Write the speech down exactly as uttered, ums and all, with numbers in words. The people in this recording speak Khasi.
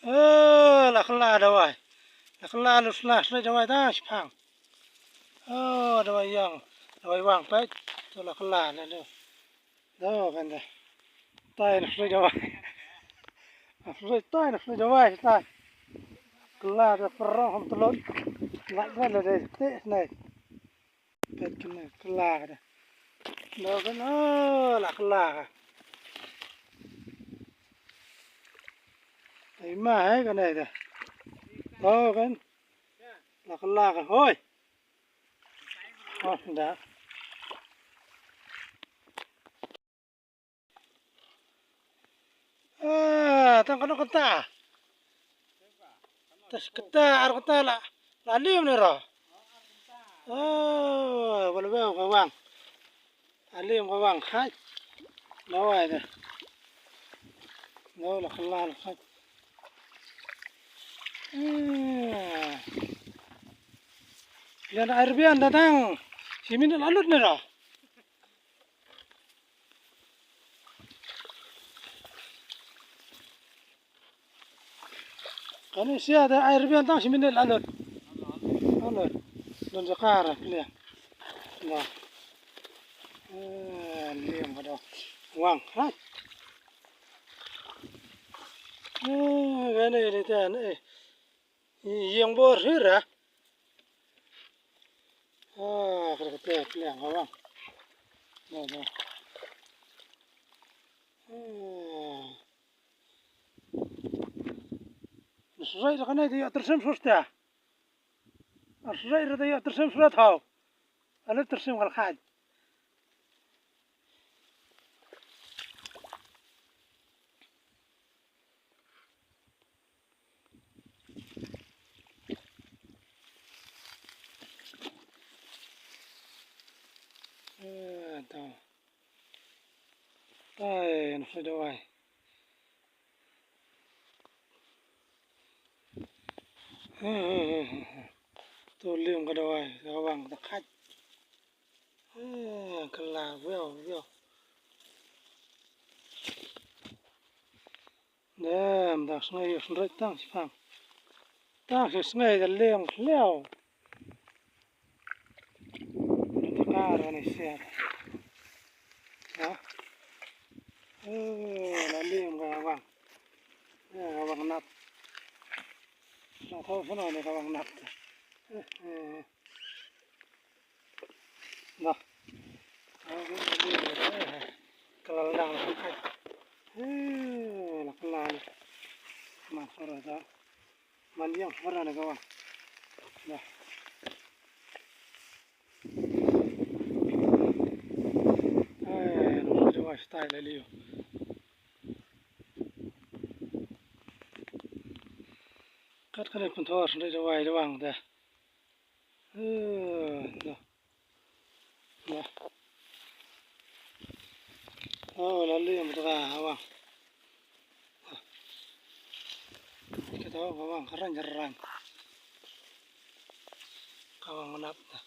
Oh, la kylla dawai. La kylla, la kylla shlei dawai da shipang. Oh, dawai ïong. Dawai wang peit. To la kylla la do. Do kan da. Tai na shlei dawai. Shlei tai na shlei dawai tai. Kylla da pyrshah hom telot. La da la dei te snei. Peit kane kylla ka da. Do kan, oh, la kylla ka. Ai ma, eh, kane da. Do kan. La kylla ka. Hoi. Oh, da. Ah, tang kano kata? Tas kata, ar kata la, la lim ne ro. Oh, wala weu ka wang. La lim ka wang, hai. Lawai de. No, la kylla la, hai. Hmm. Lian ar bian da tang. Shi minit la lut ne ro. Kane sia da ai rbian tang shi minit la lut. La lut. Don jakar plia. Nah. Eh, liam ka do. Wang, hai. Eh, kane ni tan, eh. Ïeng bor hira. Ah, kata kata plia ka wang. Nah, nah. Ah. Srai da kane da ïa tyrsim susta. Srai da ïa tyrsim susta thaw. Ale tyrsim kal khaid. Eh, thaw. Ai, na sdawai. To liam ka dawai, ka wang ka khait. Eh, ka la wiaw, wiaw. Dem, da sngi ïa snrek tang shipang. Tang shi sngi da liam liaw. Ni ta kar ni siat. Ha? Oh, la liam ka wang. Ya, ka wang nat. Na thaw sano ni ka wang nat. Eh, eh. Nah. Ka la dang la kai. Eh, la ka la ni. Man sora da. Man ïang sora na ka wang. Nah. Eh, no, da wai style liu. Kat kane pynthor sndai da wai da wang da. Eh, da. Da. Oh, la liam da wang. Ka tau ka wang ka rang ka rang. Ka wang nap da.